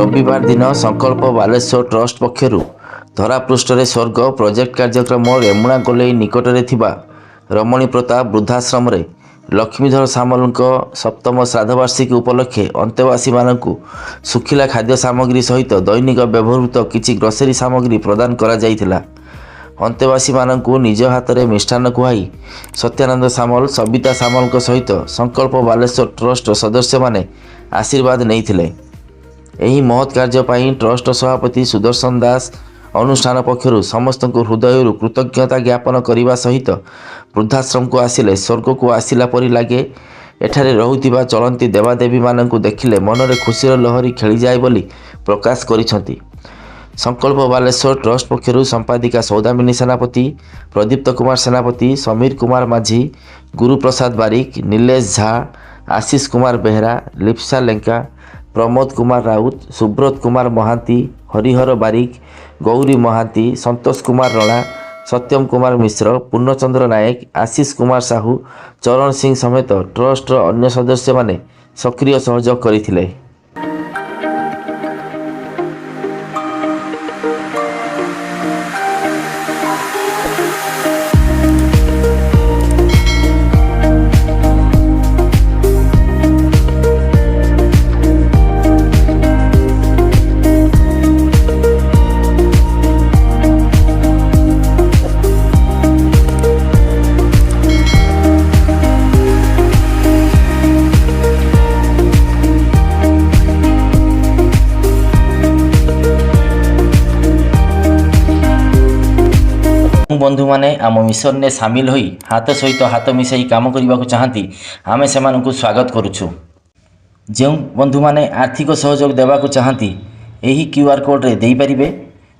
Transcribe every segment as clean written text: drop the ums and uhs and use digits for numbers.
ରବିବାର ଦିନ ସଂକଳ୍ପ ବାଲେଶ୍ୱର ଟ୍ରଷ୍ଟ ପକ୍ଷରୁ ଧରାପୃଷ୍ଠରେ ସ୍ୱର୍ଗ ପ୍ରୋଜେକ୍ଟ କାର୍ଯ୍ୟକ୍ରମ ରେମୁଣା ଗୋଲେଇ ନିକଟରେ ଥିବା ରମଣୀ ପ୍ରତାପ ବୃଦ୍ଧାଶ୍ରମରେ ଲକ୍ଷ୍ମୀଧର ସାମଲଙ୍କ ସପ୍ତମ ଶ୍ରାଦ୍ଧବାର୍ଷିକୀ ଉପଲକ୍ଷେ ଅନ୍ତେବାସୀମାନଙ୍କୁ ଶୁଖିଲା ଖାଦ୍ୟ ସାମଗ୍ରୀ ସହିତ ଦୈନିକ ବ୍ୟବହୃତ କିଛି ଗ୍ରୋସେରୀ ସାମଗ୍ରୀ ପ୍ରଦାନ କରାଯାଇଥିଲା। ଅନ୍ତେବାସୀମାନଙ୍କୁ ନିଜ ହାତରେ ମିଷ୍ଟାନ୍ନ ଖୁଆଇ ସତ୍ୟାନନ୍ଦ ସାମଲ, ସବିତା ସାମଲଙ୍କ ସହିତ ସଂକଳ୍ପ ବାଲେଶ୍ୱର ଟ୍ରଷ୍ଟର ସଦସ୍ୟମାନେ ଆଶୀର୍ବାଦ ନେଇଥିଲେ। ଏହି ମହତ୍ କାର୍ଯ୍ୟ ପାଇଁ ଟ୍ରଷ୍ଟ ସଭାପତି ସୁଦର୍ଶନ ଦାସ ଅନୁଷ୍ଠାନ ପକ୍ଷରୁ ସମସ୍ତଙ୍କୁ ହୃଦୟରୁ କୃତଜ୍ଞତା ଜ୍ଞାପନ କରିବା ସହିତ ବୃଦ୍ଧାଶ୍ରମକୁ ଆସିଲେ ସ୍ୱର୍ଗକୁ ଆସିଲା ପରି ଲାଗେ, ଏଠାରେ ରହୁଥିବା ଚଳନ୍ତି ଦେବାଦେବୀମାନଙ୍କୁ ଦେଖିଲେ ମନରେ ଖୁସିର ଲହରୀ ଖେଳିଯାଏ ବୋଲି ପ୍ରକାଶ କରିଛନ୍ତି। ସଂକଳ୍ପ ବାଲେଶ୍ୱର ଟ୍ରଷ୍ଟ ପକ୍ଷରୁ ସମ୍ପାଦିକା ସୌଦାମିନୀ ସେନାପତି, ପ୍ରଦୀପ୍ତ କୁମାର ସେନାପତି, ସମୀର କୁମାର ମାଝୀ, ଗୁରୁପ୍ରସାଦ ବାରିକ, ନିଲେଶ ଝା, ଆଶିଷ କୁମାର ବେହେରା, ଲିପ୍ସା ଲେଙ୍କା, ପ୍ରମୋଦ କୁମାର ରାଉତ, ସୁବ୍ରତ କୁମାର ମହାନ୍ତି, ହରିହର ବାରିକ, ଗୌରୀ ମହାନ୍ତି, ସନ୍ତୋଷ କୁମାର ରଣା, ସତ୍ୟମ କୁମାର ମିଶ୍ର, ପୂର୍ଣ୍ଣଚନ୍ଦ୍ର ନାୟକ, ଆଶିଷ କୁମାର ସାହୁ, ଚରଣ ସିଂ ସମେତ ଟ୍ରଷ୍ଟର ଅନ୍ୟ ସଦସ୍ୟମାନେ ସକ୍ରିୟ ସହଯୋଗ କରିଥିଲେ। ଯେଉଁ ବନ୍ଧୁମାନେ ଆମ ମିଶନରେ ସାମିଲ ହୋଇ ହାତ ସହିତ ହାତ ମିଶାଇ କାମ କରିବାକୁ ଚାହାନ୍ତି, ଆମେ ସେମାନଙ୍କୁ ସ୍ୱାଗତ କରୁଛୁ। ଯେଉଁ ବନ୍ଧୁମାନେ ଆର୍ଥିକ ସହଯୋଗ ଦେବାକୁ ଚାହାନ୍ତି, ଏହି କ୍ୟୁଆର୍ କୋଡ଼୍ରେ ଦେଇପାରିବେ।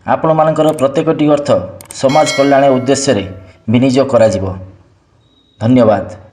ଆପଣମାନଙ୍କର ପ୍ରତ୍ୟେକଟି ଅର୍ଥ ସମାଜ କଲ୍ୟାଣ ଉଦ୍ଦେଶ୍ୟରେ ବିନିଯୋଗ କରାଯିବ। ଧନ୍ୟବାଦ।